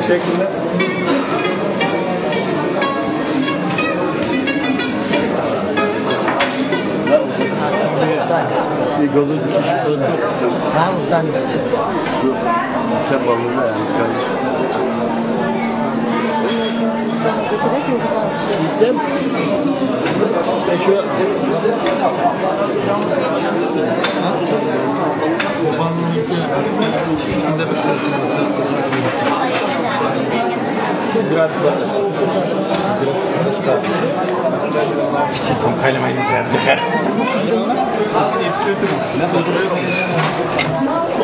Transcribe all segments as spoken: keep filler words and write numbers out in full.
Teşekkürler. Bir gözü düşmüş. Tamam, tamam. Şu, sen balonu da yani, kardeşim. Giysem, e, şu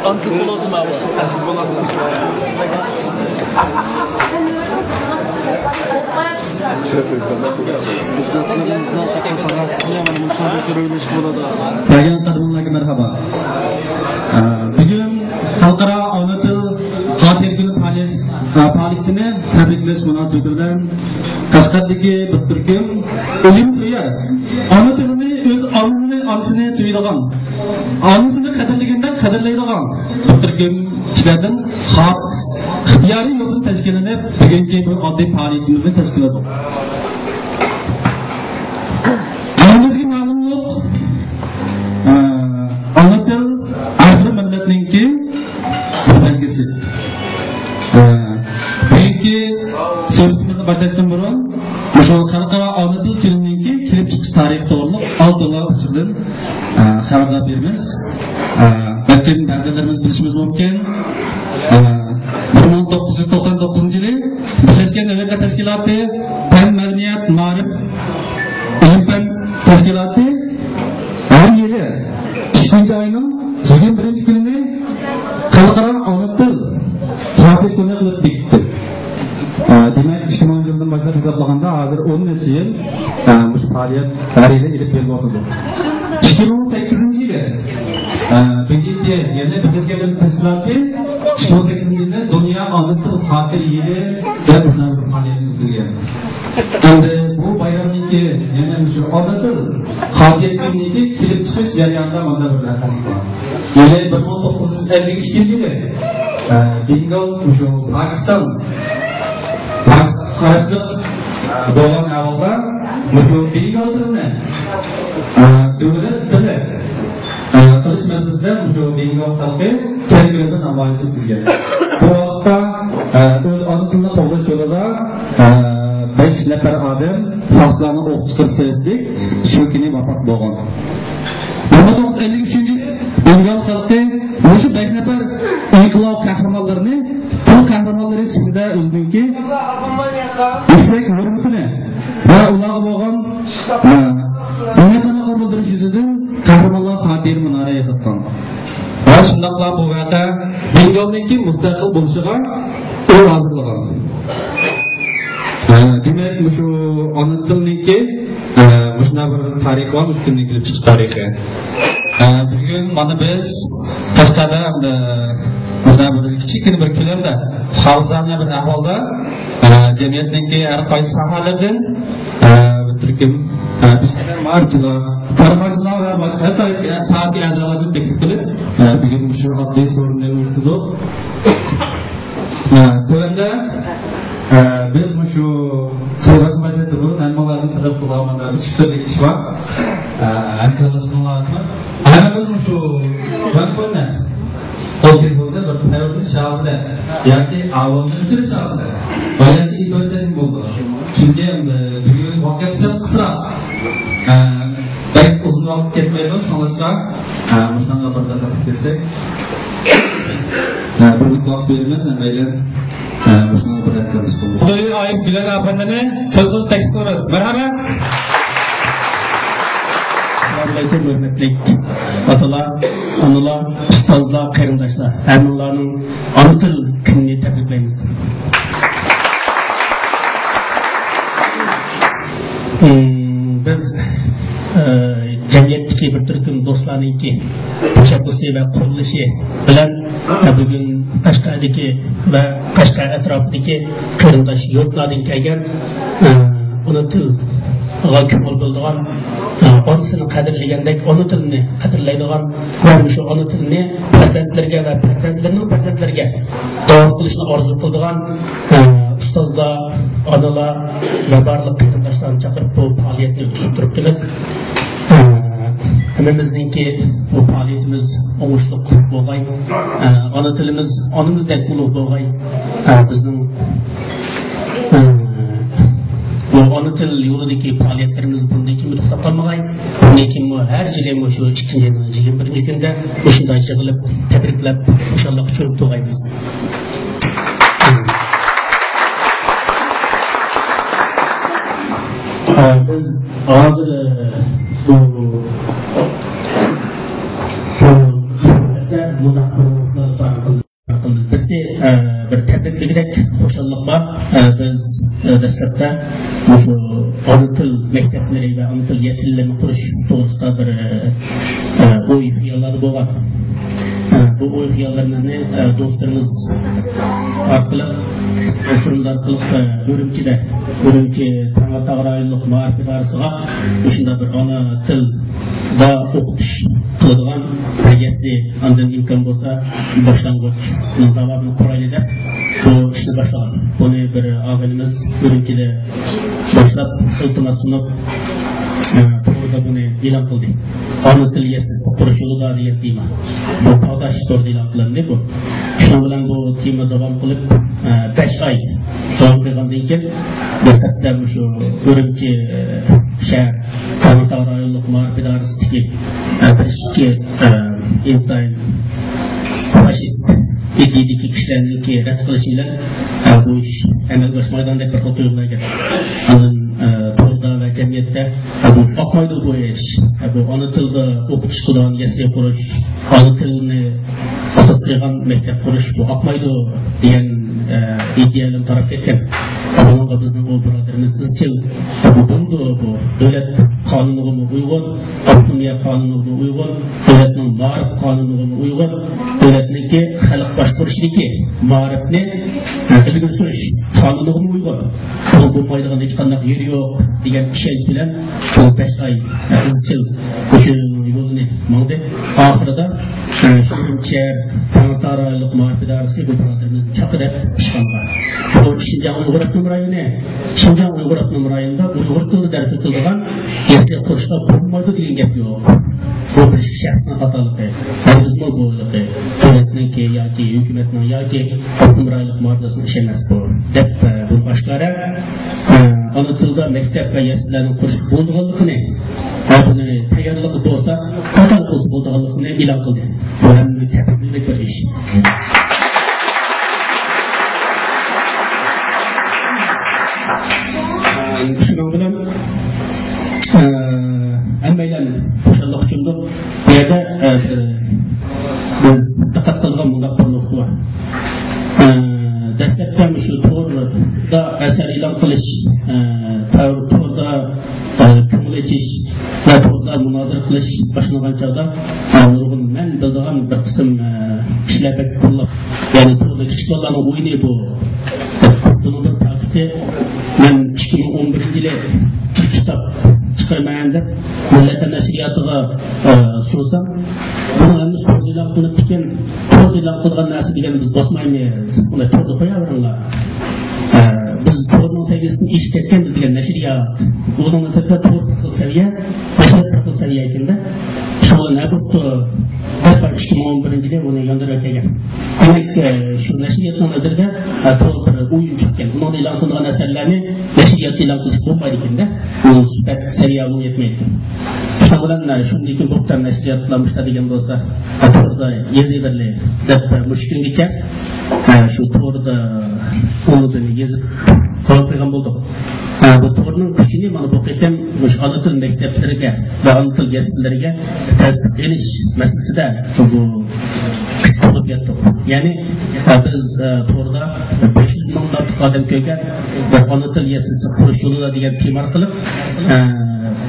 Antik olası mı abi? Merhaba. Ee, bugün Halkara Ana Dil Xatirə Günü fəaliyyət-, ə, fəaliyyətini təbrik etmək münasibəti ilə Qashqardakı bir türküm ilim söyər, ana dilini, öz anasını, anasını söyleyen, anasını qadrlaganda qadrlaydigan bir türküm kişilerden xas ixtiyariy yoldan teşkillenip, bugünkü bu oddiy fəaliyyətimizni təşkil etdik. Hammamızga ma'lumliq, e, ana til har bir millatningki bir belgisi. E, bugungi suhbatimizni boshlashdan burun shu xalqaro ona til kunininki kelib chiqish tarixi to'g'rili oz to'la usuldan, e, xabarlar beramiz. E, balkim ba'zilarimiz bilishimiz mumkin. E, bir ming to'qqiz yuz to'qson to'qqizinchi yili Birlashgan Davlatlar Tashkiloti Fan, madaniyat, ma'rif, ilm-fan tashkiloti har yili ikkinchi oyning yigirma birinchi kunini Xalqaro ona til soati kuni qilib bekitdi. Ee, demak, ikki ming yildan boshlab hisoblaganda hozir o'n necha yil, ee, bu faoliyat har yili ilib berilyotidi. Ikki ming sakkizinchi yili, ee, B D T, ya'ni Birlashgan Davlatlar Tashkiloti ikki ming sakkizinchi yilni Dunyo ona til xotira yili deb bizlar bir faoliyatni o'tkazgan. Endi bu bayramniki, ya'ni shu ona til xotira kunidagi kelib chiqish jarayonida mana bir raqam bor. Ya'ni bir ming to'qqiz yuz ellik ikkinchi yili, e, Bengal, shu Pokiston, Pokiston qarashliq, e, bo'lgan ahvolda shu Bengal tilini, e, davlat tili, e, qilish masalasida shu Bengal xalqi keng ko'lamda namoyish o'tkazgan. Bu vaqtda, e, o'z ona tilini qo'llash yo'lida, e, besh nafar odam soqchilarni o'q chiqarish sababli shu kuni vafot bo'lgan. Ming to'qqiz yuz ellik uchinchi yil Bengal xalqi o'sha besh nafar inqilob qahramonlarini, tun qahramonlari sifatida o'zinikiga yuksak hurmatini va ularga bo'lgan, e, minnatdorligini bildirish yuzasidan Qahramonlar xotira munora yasatgan. Va shundoqla bu vaqa Bengalniki mustaqil bo'lishiga yo'l hozirlagan. E, demak, shu ona tilniki, e, shunday bir tarixi bor, shu kundan kelib chiqish tarixi. E, bugun mana biz Qashqarda hamda shunday bir kichikkina bir ko'lamda xalqona bir ahvolda, e, jamiyatniki har qaysi sohalardan, e, bir turkum, e, ma'rifchilar, tarixchilar va boshqa soha, soha a'zolarini taklif qilib, e, bugun shu oddiy forumni uyushtirdik. ھە، تۆۋەندە، ھە، بىز مۇشۇ سەۋەب مەجلىسى بۇرۇن ھەممىڭلارنىڭ تەلەپ قىلغان مۇنداق ئۈچ تۈرلۈك ئىش بار. ھە، ھەمكارلاشقىڭلارمۇ؟ ھەممىمىز مۇشۇ بانكوننى، ئوكېنكوننى بىر تەۋرىتىش ھالىتىدە ياكى ئاۋازنى ئۆچۈرۈش ھالىتىدە باياناتنى بەرسەك بولىدۇ. چۈنكى، ئە، بۈگۈن ۋاقىت سەل قىسراق. ئە، بەك ئۇزۇن ۋاقىت كەتمەيدۇ، شۇڭلاشقا، ئە، مۇشۇنىڭغا بىر دىققەت قىلىپ كەتسەك. ئە، بىر مىنۇت ۋاقىت بېرىمىز، ھەممەيلەن، ئە، مۇشۇنىڭغا بىر دىققەت قىلىپ. ئايۇپ بىلال ئەپەندىنى سۆز قىلىش تەكلىپ قىلىمىز. مەرھەمەت. ئەسسالامۇ ئەلەيكۇم، ھۆرمەتلىك ئاتىلار، ئانىلار، ئۇستازلار، قېرىنداشلار، ھەممىڭلارنىڭ ئانا تىل كۈنىنى تەبرىكلەيمىز. مم، بىز، ئە، جەمئىيەتتىكى بىر تۈركۈم دوستلارنىڭكى تەشەببۇسى ۋە قوللىشى بىلەن، ئە، بۈگۈن قەشقەردىكى ۋە قەشقەر ئەتراپىدىكى قېرىنداش يۇرتلاردىن كەلگەن، ئە، ئانا تىلغا كۆڭۈل بۆلىدىغان، ئە، ئانىسىنى قەدىرلىگەندەك ئانا تىلىنى قەدىرلەيدىغان ۋە مۇشۇ ئانا تىلىنى پەرزەنتلىرىگە ۋە پەرزەنتلىرىنىڭ پەرزەنتلىرىگە داۋام قىلىشنى ئارزۇ قىلىدىغان، ئە، ئۇستازلار، ئانىلار ۋە بارلىق قېرىنداشلارنى چاقىرىپ بۇ پائالىيەتنى ئۇزۇتتۇرۇپتىمىز. ئە، ھەممىمىزنىڭكى بۇ پائالىيىتىمىز ئوڭۇشلۇق بولغاي، ئە، ئانا تىلىمىز ئانىمىزدەك ئۇلۇغ بولغاي، ئە، بىزنىڭ، ئە، بۇ ئانا تىل يولىدىكى پائالىيەتلىرىمىز بۇندىن كېيىنمۇ توختاپ قالمىغاي. بۇندىن كېيىنمۇ ھەر يىلى مۇشۇ ئىككىنچى يىلنىڭ يىگىرمە بىرىنچى كۈنىدە مۇشۇنداق يىغىلىپ، تەبرىكلەپ، خۇشاللىققا چۆمۈپ تۇرغايمىز. ئە، بىز ھازىر، ئە، بۇ، بۇ سۆھبەتتە مۇنداق بىر نۇقتىنى ئىپادە قىلدۇق. بىرسى، ئە، بىر تەبرىكلىگۈدەك خۇشاللىق بار. ئە، بىز، ئە، دەسلەپتە مۇشۇ ئانا تىل مەكتەپلىرى ۋە ئانا تىل يەتتىلىرىنى قۇرۇش توغرىسىدا بىر، ئە، ئە، ئوي خىياللاردا بولغان. ئە، بۇ ئوي خىياللىرىمىزنى، ئە، دوستلىرىمىز ئارقىلىق، دوستلىرىمىز ئارقىلىق، ئە، ئۈرۈمچىدە، ئۈرۈمچى تەڭرىتاغ رايونلۇق مائارىپ ئىدارىسىغا مۇشۇنداق بىر ئانا تىلدا ئوقۇتۇش قىلىدىغان بىر يەسلى، ئاندىن ئىمكان بولسا باشلانغۇچنىڭ داۋامىنى قۇرايلى دەپ، بۇ ئىشنى باشلىغان. بۇنى بىر ئاغىنىمىز ئۈرۈمچىدە باشلاپ، ئىلتىماس سۇنۇپ، ئە، توردا بۇنى ئېلان قىلدى. ئانا تىل يەسلىسى قۇرۇش يولىدا دېگەن تېما. بۇ پاغداش توردا ئېلان قىلىندى بۇ. شۇنىڭ بىلەن بۇ تېما داۋام قىلىپ، ئە، بەش ئاي داۋام قىلغاندىن كېيىن، دەسلەپتە مۇشۇ ئۈرۈمچى، ئە، شەھەر تەڭرىتاغ رايونلۇق مائارىپ ئىدارىسىدىكى، ئە، بىر ئىككى، ئە، ئىنتايىن فاشىست ئىدىيىدىكى كىشىلەرنىڭكى رەت قىلىشى بىلەن، ئە، بۇ ئىش ئەمەلگە ئاشمايدىغاندەك بىر خىل تۇيغۇلار كەلدى. ئاندىن، ئە، توردا ۋە جەمئىيەتتە، ئە، بۇ ئاقمايدۇ بۇ ئىش. ئە، بۇ ئانا تىلدا ئوقۇتۇش قىلىدىغان يەسلى قۇرۇش، ئانا تىلنى ئاساس قىلغان مەكتەپ قۇرۇش، بۇ ئاقمايدۇ دېگەن، ئە، ئىدىيەلەرمۇ تاراپ كەتكەن. بۇنىڭغا بىزنىڭ ئۇ بۇرادىرىمىز ئىزچىل، ئە، بۇ بولىدۇ، بۇ دۆلەت قانۇنىغىمۇ ئۇيغۇن، ئاپتونومىيە قانۇنىغىمۇ ئۇيغۇن، دۆلەتنىڭ مائارىپ قانۇنىغىمۇ ئۇيغۇن، دۆلەتنىڭكى خەلق باشقۇرۇشىدىكى مائارىپنى، ئە، ئىلگىرى سۈرۈش قانۇنىغىمۇ ئۇيغۇن. بۇنىڭ بولمايدىغان ھېچقانداق يېرى يوق دېگەن ئىشەنچ بىلەن بۇ بەش ئاي، ئە، ئىزچىل مۇشۇ يولنى ماڭدى. ئاخىرىدا، ئە، شۇ شەھەر تەڭرىتاغ رايونلۇق مائارىپ ئىدارىسى بۇ بۇرادىرىمىزنى چاقتى دەپ ئىشخانىغا. بۇ شىنجاڭ ئۇيغۇر ئاپتونوم رايونى، شىنجاڭ ئۇيغۇر ئاپتونوم رايونىدا ئۇيغۇر تىلىدا دەرس ئۆتۈلىدىغان يەسلى قۇرۇشقا بولمايدۇ دېگەن گەپ يوق. بۇ بىر ئىككى شەخسنىڭ خاتالىقى. ھەرگىزمۇ بۇ ھېلىقى دۆلەتنىڭكى ياكى ھۆكۈمەتنىڭ ياكى ئاپتونوم رايونلۇق مائارىپ ئىدارىسىنىڭ ئىشى ئەمەس بۇ، دەپ، ئە، بۇ ئاشكارا، ئە، ئانا تىلدا مەكتەپ ۋە يەسلىلەرنىڭ قۇرۇشقا بولىدىغانلىقىنى ۋە بۇنى تەييارلىقى بولسا، قاچان قىلسا بولىدىغانلىقىنى ئېلان قىلدى. بۇ ھەممىمىز تەبرىكلىگۈدەك بىر ئىش. شۇنىڭ بىلەن، ئە، ھەممەيلەن خۇشاللىققا چۆمدۇق. بۇ يەردە، ئە، بىز دىققەت قىلىدىغان مۇنداق بىر نۇقتا بار. ئە، دەسلەپتە مۇشۇ توردا ئەسەر ئېلان قىلىش، ئە، تور-، توردا، ئە، كۆڭۈل ئېچىش ۋە توردا مۇنازىرە قىلىش باشلانغان چاغدا، ئە، نۇرغۇن مەن بىلىدىغان بىر قىسىم، ئە، كىشىلەر بەك قوللاپ، يەنى توردا كىچىك بالىلارنىڭ ئويۇنى بۇ. بۇنىڭ بىر پاكىتى، مەن ئىككى مىڭ ئون بىرىنچى يىلى بىر كىتاب چىقىپ مەن دەپ مىللەت نەشرىياتىغا، ئە، سۇنسام، بۇنىڭ ھەممىسى توردا ئېلان قىلىنىپتىكەن، توردا ئېلان قىلغان نەرسە دېگەننى بىز باسمايمىز، بۇنى توردا قوياۋېرىڭلار. ئە، بىز تورنىڭ سەۋىيەسىدىن ئېشىپ كەتكەنمىز دېگەن نەشرىيات. ئۇنىڭ نەزىرىدە تور بىر خىل سەۋىيە، نەشرىيات بىر خىل سەۋىيە ئىكەن-دە. شۇڭا نە بوپتۇ؟ دەپ ئىككى مىڭ ئون بىرىنچى يىلى ئۇنى ياندۇرۇپ ئەكەلگەن. دېمەك، ئە، شۇ نەشرىياتنىڭ نەزىرىدە، ئە، تور بىر ئويۇنچۇق ئىكەن. ئۇنىڭدا ئېلان قىلىنغان ئەسەرلەرنى نەشرىياتتا ئېلان قىلىش بولمايدىكەن-دە. ئۇ سۈپەت سەۋىيە ئۇنىڭ يەتمەيدىكەن. شۇنىڭ بىلەن، ئە، شۇندىن كېيىن بوپتۇ، نەشرىياتلار مۇشۇنداق دېگەن بولسا، ئە، توردا يېزىۋېرىلى دەپ، ئە، مۇشۇ كۈنگىچە، ئە، شۇ توردا ئۇنى يېزىپ قويغان بولدۇق. ئە، بۇ تورنىڭ كۈچىنى مانا بۇ قېتىم مۇشۇ ئانا تىل مەكتەپلىرىگە ۋە ئانا تىل يەسلىلىرىگە تەستىق ئېلىش مەسىلىسىدە بۇ كۈچ قولۇپ يەتتۇق. يەنى، ئە، بىز، ئە، توردا بەش يۈز مىڭدىن ئارتۇق ئادەم كۆرگەن بىر ئانا تىل يەسلىسى قۇرۇش يولىدا دېگەن تېما ئارقىلىق، ئە،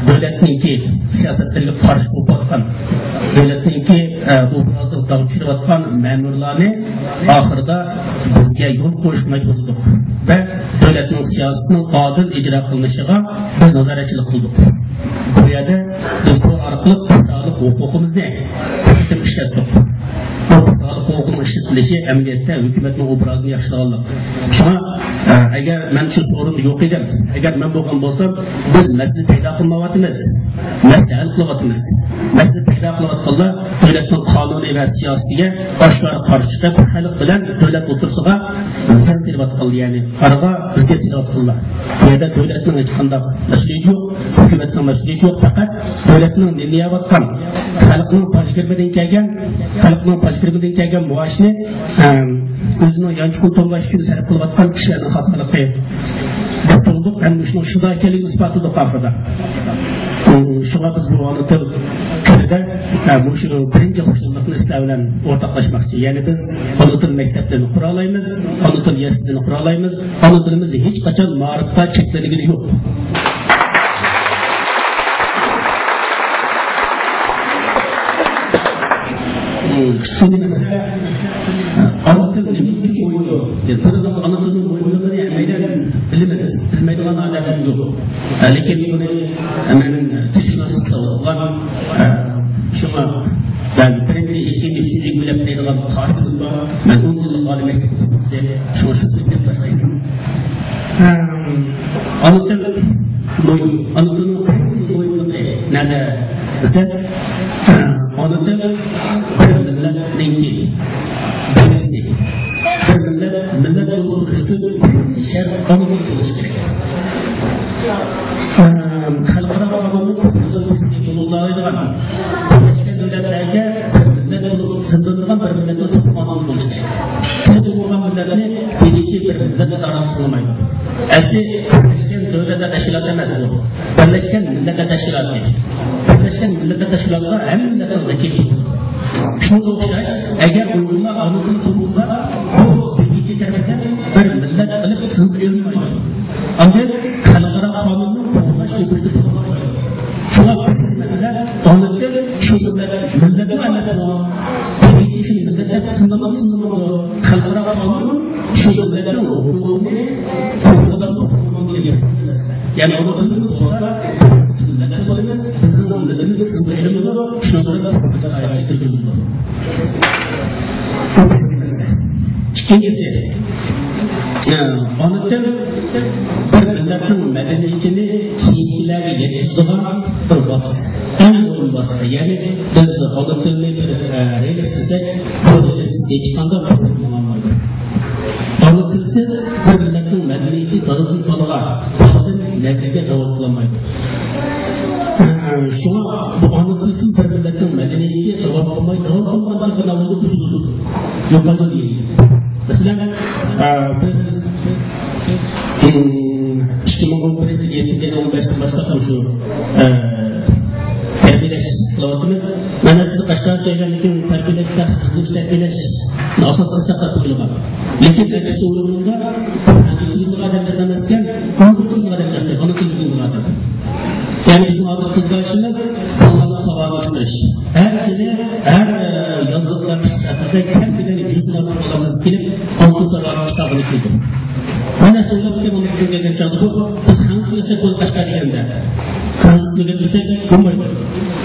دۆلەتنىڭكى سىياسەتلىرىگە قارشى قوپۇۋاتقان، دۆلەتنىڭكى، ئە، ئوبرازىغا داغ چۈشۈرۈۋاتقان مەمۇرلارنى ئاخىرىدا بىزگە يول قويۇشقا مەجبۇرلىدۇق ۋە دۆلەتنىڭ سىياسىتىنىڭ ئادىل ئىجرا قىلىنىشىغا بىز نازارەتچىلىك قىلدۇق. بۇ يەردە بىز تور ئارقىلىق پۇقرالىق ھوقۇقىمىزنى بىر قېتىم ئىشلەتتۇق. بۇ پۇقرالىق ھوقۇقىنىڭ ئىشلىتىلىشى ئەمەلىيەتتە ھۆكۈمەتنىڭ ئوبرازىنى ياخشىلىغانلىق. شۇڭا، ئە، ئەگەر مەن شۇ سورۇندا يوق ئىدىم، ئەگەر مەن بولغان بولسام، بىز مەسىلە پەيدا قىلمايۋاتىمىز، مەسىلە ھەل قىلىۋاتىمىز. مەسىلە پەيدا قىلىۋاتقانلار دۆلەتنىڭ قانۇنى ۋە سىياسىتىگە ئاشكارا قارشى چىقىپ، خەلق بىلەن دۆلەت ئوتتۇرىسىغا زىيان سېلىۋاتقانلار، يەنى ئارىغا زىيان سېلىۋاتقانلار. بۇ يەردە دۆلەتنىڭ ھېچقانداق مەسئۇلىيىتى يوق، ھۆكۈمەتنىڭ مەسئۇلىيىتى يوق، پەقەت دۆلەتنىڭ نېمە يەۋاتقان، خەلقنىڭ باج كىرىمىدىن كەلگەن، خەلقنىڭ باج كىرىمىدىن كەلگەن مائاشنى، ئەم، ئۆزىنىڭ يانچۇقىنى تولۇقلاش ئۈچۈن سەرپ قىلىۋاتقان كىشىلەرنىڭ خاتالىقى دەپ تۇردۇق. ھەم شۇنىڭ شۇنداق ئىكەنلىكىنى ئىسپاتلىدۇق ئاخىرىدا. شۇڭا بىز بۇ ئانا تىل كۈنىدە، ھە، مۇشۇ بىرىنچى خۇشاللىقنى سىلەر بىلەن ئورتاقلاشماقچى. يەنى بىز ئانا تىل مەكتەپلىرىنى قۇرالايمىز، ئانا تىل يەسلىلىرىنى قۇرالايمىز. ئانا تىلىمىز ھېچقاچان مائارىپقا چەكلەنگىنى يوق. ئىككىنچى مەسىلە، ئانا تىل نېمە ئۈچۈن مۇھىمدۇر؟ بىز ئانا تىلنىڭ مۇھىملىقىنى ھەممەيلەن بىلىمىز، بىلمەيدىغان ئادەم يوق. لېكىن بۇنى مەن تىلشۇناسلىقتا ئوقۇغان، شۇڭا بەزى بىرىنچى، ئىككىنچى، ئۈچىنچى بۆلەك دەيدىغان تارىخىمىز بار. مەن ئون يىللىق ئالىي مەكتەپ ئوقۇغۇچىسى، شۇڭا شۇ كۈندىن باشلايمەن. ئانا تىل مۇھىم، ئانا تىلنىڭ مۇھىملىقى نەدە دېسە، ئانا تىل بىر مىللەتنىڭكى بەلگىسى. بىر مىللەت، مىللەت بولۇپ تۇرۇش ئۈچۈن بىرىنچى شەرت ئانا تىل بولۇشى كېرەك. خەلقئارا قانۇننىڭ تۇپرىقى بولۇنمايدىغان، بىرلەشكەن دۆلەتلەرگە بىر مىللەت بولۇپ سىڭدۈرىدىغان بىر مىللەتنىڭ تۇپرىقى بولۇشى كېرەك. تىل بولغان مىللەتنى بىرىككە بىر مىللەت قاتارىغا سىڭدۈرمەيدۇ. ئەسلى بىرلەشكەن دۆلەتلەر تەشكىلاتى ئەمەس بۇ. بىرلەشكەن مىللەتلەر تەشكىلاتى. بىرلەشكەن مىللەتلەر تەشكىلاتىغا ھەممە مىللەتنىڭ ۋەكىلى بولىدۇ. شۇنىڭغا ئوخشاش، ئەگەر ئۇيغۇرلار ئانا تىل قۇرۇلسا، بۇ بىرىككە تەرەپتىن بىر مىللەت قىلىپ سىڭدۈرۈلمەيدۇ. ئاندىن خەلقئارا قانۇننىڭ قوغداش ھۆددىسىدە تۇرالمايدۇ. شۇڭا بىرىنچى مەسىلە، ئانا تىل شۇ مىللەت، مىللەتمۇ ئەمەسمۇ؟ بىرىككە شۇ مىللەت دەپ سىڭدۈرمىسۇن، سىڭدۈرمەيدۇ. خەلقئارا قانۇن شۇ مىللەتنىڭ ھوقۇقىنى قوغداپ تۇرىدىغان بىر مەسىلە. يەنى ئۇنى بىلمىسە بولسا، بىزنىڭ مىللىتىمىز سىزغا ئېلىنىدۇ، شۇنىڭ بىلەن بىر قائىدىسى كىرگۈزۈلىدۇ. بۇ بىرىنچى مەسىلە. ئىككىنچىسى، ئانا تىل بىر مىللەتنىڭ مەدەنىيىتىنى كېيىنكىلەرگە يەتكۈزىدىغان بىر ۋاسىتە. ئەڭ مۇھىم ۋاسىتە. يەنى بىز ئانا تىلنى بىر، ئە، رېلىس دېسەك، بۇ رېلىس ھېچقانداق بىر ماڭالمايدۇ. ئانا تىلسىز بىر مىللەتنىڭ مەدەنىيىتى بالىدىن بالىغا، بالىدىن نەسىلگە داۋام قىلالمايدۇ. شۇڭا بۇ ئانا تىلسىز بىر مىللەتنىڭ مەدەنىيىتى داۋام قىلماي، داۋام قىلمايدىغان ئەھۋالدا بۇزۇلىدۇ، يوقايدۇ دېگەن. مەسىلەن، ئە، بىز، ئىم، ئىككى مىڭ ئون بىرىنچى يىل يەتتىنچى ئاينىڭ ئون بەشىدىن باشلاپ مۇشۇ، ئە، تەربىيەلەش قىلىۋاتىمىز. مەن ئەسلىدە قەشقەرگە كەلگەندىن كېيىن تەربىيەلەشتە خەنزۇچە تەربىيەلەشنى ئاساس قىلساق دەپ ئويلىغان. لېكىن ئەكسىچە ئورنىدا بىز خەنزۇچە بىلىدىغان ئادەم جىق ئەمەسكەن، ئۇيغۇرچە بىلىدىغان ئادەم جىق، ئانا تىلى بىلىدىغان ئادەم. يەنى بىزنىڭ ھازىر تىلداشىمىز بالىلارنىڭ ساۋاتىنى چىقىرىش. ھەر يىلى، ھەر، ئە، يازلىقتا، قىشلىقتا كەم دېگەندە يۈز مىڭ بالىمىز كېلىپ، ئالتۇن ساۋاتنى چىقارغىلى كېلىدۇ. مەن ئەسلى ئويلاپ كەتكەن، ئۇنى كۆرگەن چاغدا بۇ، بىز خەنزۇچە قەشقەر دېگەندە، خەنزۇ تىلىگە كىرسەك بولمايدۇ.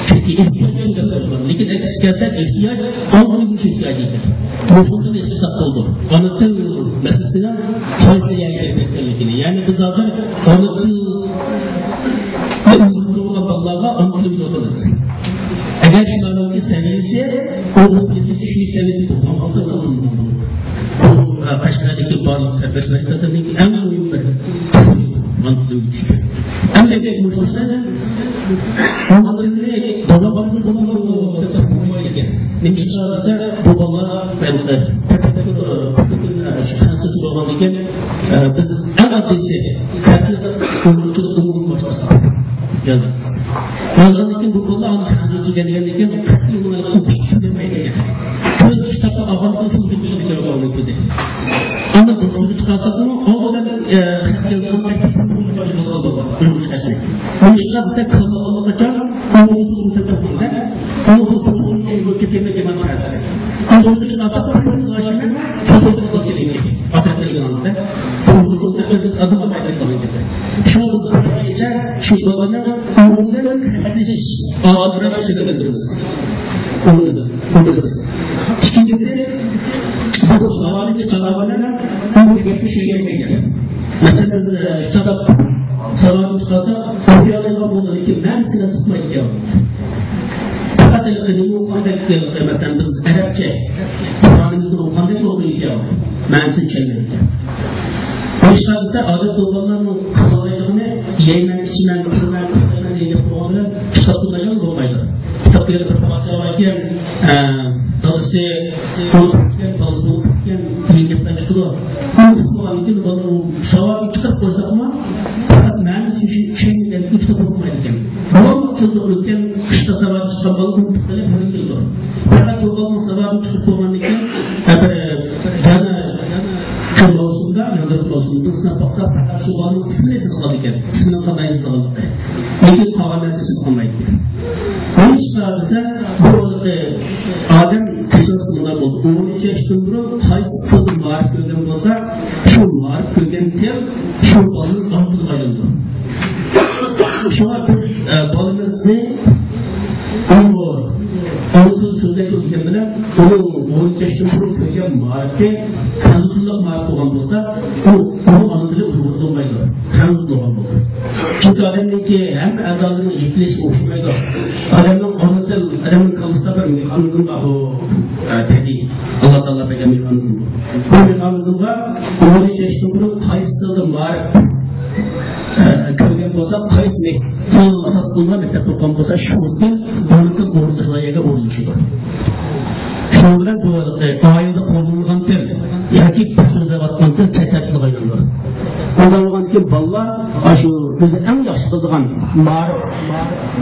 چۈنكى ئېھتىياج شۇ دەپ قويۇلغان. لېكىن ئەكسىگە كەلسە، ئېھتىياج ئالمىدىن شۇ ئېھتىياج ئىكەن. مۇشۇنى ئېسكە ساپ بولدۇق. ئانا تىل مەسىلىسىنىڭ قايسى يەرگە كىرىپ كەتكەنلىكىنى. يەنى بىز ھازىر ئانا تىل ئۆگىنىدىغان بالىلارغا ئانا تىل ئۆگىتىمىز. ئەگەر شۇلارنىڭكى سەۋىيەسى ئۇيغۇر تىلى چۈشىنىش سەۋىيەسى بولغان بولسا، بۇ، ئە، قەشقەردىكى بارلىق تەربىيەلەش مەركەزلىرىنىڭكى ئەڭ مۇھىم بىر ئانا تىل ئۆگىتىش. ئەمدى مۇشۇ ئانا تىلنى داۋاملىق بولمايدىكەن. نېمىشقا دېسە، بۇ بالىلار، ئە، تەپەككۇر، ئە، پىكىر، ئە، شۇ خەنزۇچە بولغاندىكىن، ئە، بىز ئەڭ ئاددىيسى خەتنى ئۇيغۇرچە ئوقۇپ باشلاپ يازىمىز. يازغاندىن كېيىن بۇ بالىلار ئاندىن خەنزۇچە ئۆگەنگەندىن كېيىن خەتنى ئوقۇشقا چۈشىنەلمەيدىكەن. كۆز كىتابقا ئالغاندىن كېيىن سۆزلۈك بىلىدىكەن ئۇنىڭ كۆزى. ئاندىن بۇ سۆزنى چىقارساق ئۇنىڭ ئالدىدىن، ئە، خەت يازغان بەك پىسىم بولۇپ يازغان بولغان ئۇيغۇرچە خەتنى. نېمىشقا دېسە، كاللا ئاللىقاچان ئۇيغۇرچە سۆزنى تېپىپ بولدى. ئۇنىڭ بۇ سۆزنى ئوقۇپ كېتىپ كەتمەك ئىمان قىلسا. ئۇ سۆزنى چىقارساق، سۆزنى تېپىپ كېتىپ ئاپەت يازغاندا، بۇ سۆزنى تېپىپ ئادەم ئاپەت يازغان گەپ. شۇ بويىچە شۇ بالىنىڭ ئوغلىدىن خەتلىشىش، ئالدىراش كىشىلەردىن. ئىككىنچىسى، بۇ ساۋابى چىقارغانلار بۇ گەپنى چۈشەنمەيدۇ. مەسىلەن، بىز، ئە، كىتاب ساۋابى چىقارسا، ئوقۇيالايدىغان بولىدۇ، لېكىن مەنىسىنى تۇتمايدىكەن. پەقەت ھېلىقى نېمە ئوقۇغاندەك، مەسىلەن، بىز ئەرەبچە قۇرئانىمىزنى ئوقۇغاندەك ئوقۇيدىكەن. مەنىسىنى چۈشەنمەيدىكەن. بۇ ئىشلار دېسە، ئادەت بولغانلارنىڭ قىلالايدىغىنى، يەيمەن، ئىچىمەن، كۆرىمەن، ئۇخلايمەن دېگەن گەپ بولغاندا، كىتاب ئوقۇمايدىغان بولمايدۇ. كىتابتا يەنە بىر پادىشاھ بار ئىكەن، ئە، دادىسى ئولتۇرۇپ كەتكەن، بالىسى ئولتۇرۇپ كەتكەن دېگەن گەپلەر چىقىدۇ. بۇ ئۇقۇپ بولغاندىن كېيىن بالىنىڭ ساۋابىنى چىقىرىپ قويساقمۇ، پەقەت مەنىسىنى چۈشەنمىگەندىن كېيىن كىتاب ئوقۇمايدىكەن. بولۇپمۇ كېلىدۇ، ئۆتكەن قىشتا ساۋابى چىققان بالا ئۇنتۇپ قېلىپ يەنە كېلىدۇ. پەقەت بۇ بالىنىڭ ساۋابى چىقىپ بولغاندىن كېيىن، ئە، بىر يەنە قىل مەۋسۇمدا، نەزىر مەۋسۇمدا سىناپ باقسا، پەقەت شۇ بالىنىڭ ئىسمىنى ئېسىدە قالىدىكەن. ئىسمىنىڭ قانداق ئېسىدە قالىدىكەن. لېكىن قالغان نەرسە ئېسىدە قالمايدىكەن. نېمىشقا دېسە، بۇ ئادەم قىساس نېمە بولدى؟ ئون ئۈچ ياشتىن بۇرۇن قايسى تىلدا مائارىپ كۆرگەن بولسا، شۇ مائارىپ كۆرگەن تىل شۇ بالىنىڭ ئانا تىلىغا ئايلىنىدۇ. شۇڭا بىز، ئە، بالىمىزنى ئۇيغۇر، ئانا تىل سۆزلەپ كۆرگەن بىلەن ئۇنىڭ ئون ئۈچ ياشتىن بۇرۇن كۆرگەن مائارىپى خەنزۇ تىللىق مائارىپ بولغان بولسا، ئۇ، ئۇنىڭ ئانا تىلى ئۇيغۇر بولمايدۇ، خەنزۇ بولغان بولىدۇ. چۈنكى ئادەمنىڭكى ھەممە ئەزالىرىنىڭ يېتىلىشى ئوخشىمايدۇ. ئادەمنىڭ ئانا تىل، ئادەمنىڭ كاللىسىدا بىر مېخانىزم بار، بۇ، ئە، تەبىئىي. ئاللا تائالا بەرگەن مېخانىزم. بۇ مېخانىزمغا ئون ئۈچ ياشتىن بۇرۇن قايسى تىلدا مائارىپ، ئە، كۆرگەن بولسا، قايسى مەك-، تىل ئاساس قىلىنغان مەكتەپتە ئوقۇغان بولسا، شۇ تىل ئۇنىڭ تىل ئورۇنلىشىدىغان يەرگە ئورۇنلىشىدۇ. شۇنىڭ بىلەن بۇ، ئە، ئائىلىدە قوللىنىلغان تىل ياكى بىز سۆزلەۋاتقان تىل چەت ئەل تىلىغا ئايلىنىدۇ. ئۇنداق بولغاندىن كېيىن بالىلار ئاشۇ ئۆزى ئەڭ ياخشى بىلىدىغان مائارىپ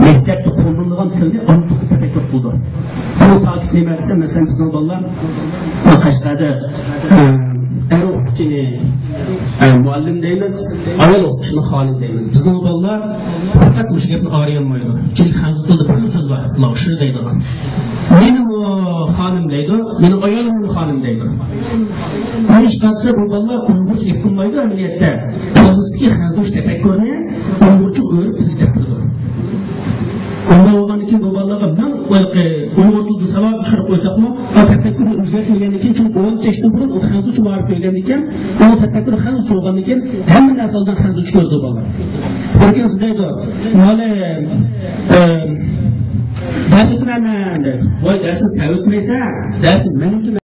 مەكتەپتە قوللىنىدىغان تىلنى ئانا تىلدا تەپەككۇر قىلىدۇ. بۇ پاكىت نېمە دېسە، مەسىلەن، بىزنىڭ بالىلار قەشقەردە، ئە، ئەر ئوقۇتقۇچىنى، ئە، مۇئەللىم دەيمىز، ئايال ئوقۇتقۇچىنى خانىم دەيمىز. بىزنىڭ بالىلار پەقەت مۇشۇ گەپنى ئايرىيالمايدۇ. چۈنكى خەنزۇ تىلدا بىرلا سۆز بار، لاۋشى دەيدىغان. مېنىمۇ خانىم دەيدۇ، مېنىڭ ئايالىممۇ خانىم دەيدۇ. نېمىشقا دېسە، بۇ بالىلار ئۇيغۇرچە گەپ قىلمايدۇ ئەمەلىيەتتە. كاللىسىدىكى خەنزۇچە تەپەككۇرنى ئۇيغۇرچە ئۆرۈپ بىزگە دەپ بېرىدۇ. ئۇنداق بولغاندىن كېيىن بۇ بالىلارغا مىڭ، ئۇيغۇر تىلىدا ساۋابىنى چىقىرىپ قويساقمۇ، ئۇ تەپەككۇرنى ئۆزگەرتمىگەندىن كېيىن، چۈنكى ئون ئۈچ ياشتىن بۇرۇن ئۇ خەنزۇچە مائارىپ كۆرگەندىن كېيىن، ئۇنىڭ تەپەككۇرى خەنزۇچە بولغاندىن كېيىن، ھەممە نەرسە ئالدىن خەنزۇچە كۆرىدۇ بالىلار. بىر كۈنى دەيدۇ، مۇئەللىم، ئە، دەرس ئۆتىمەنمەن دەيدۇ. ۋاي، دەرسنى سەن ئۆتمەيسەن، دەرسنى مەن ئۆتىمەن.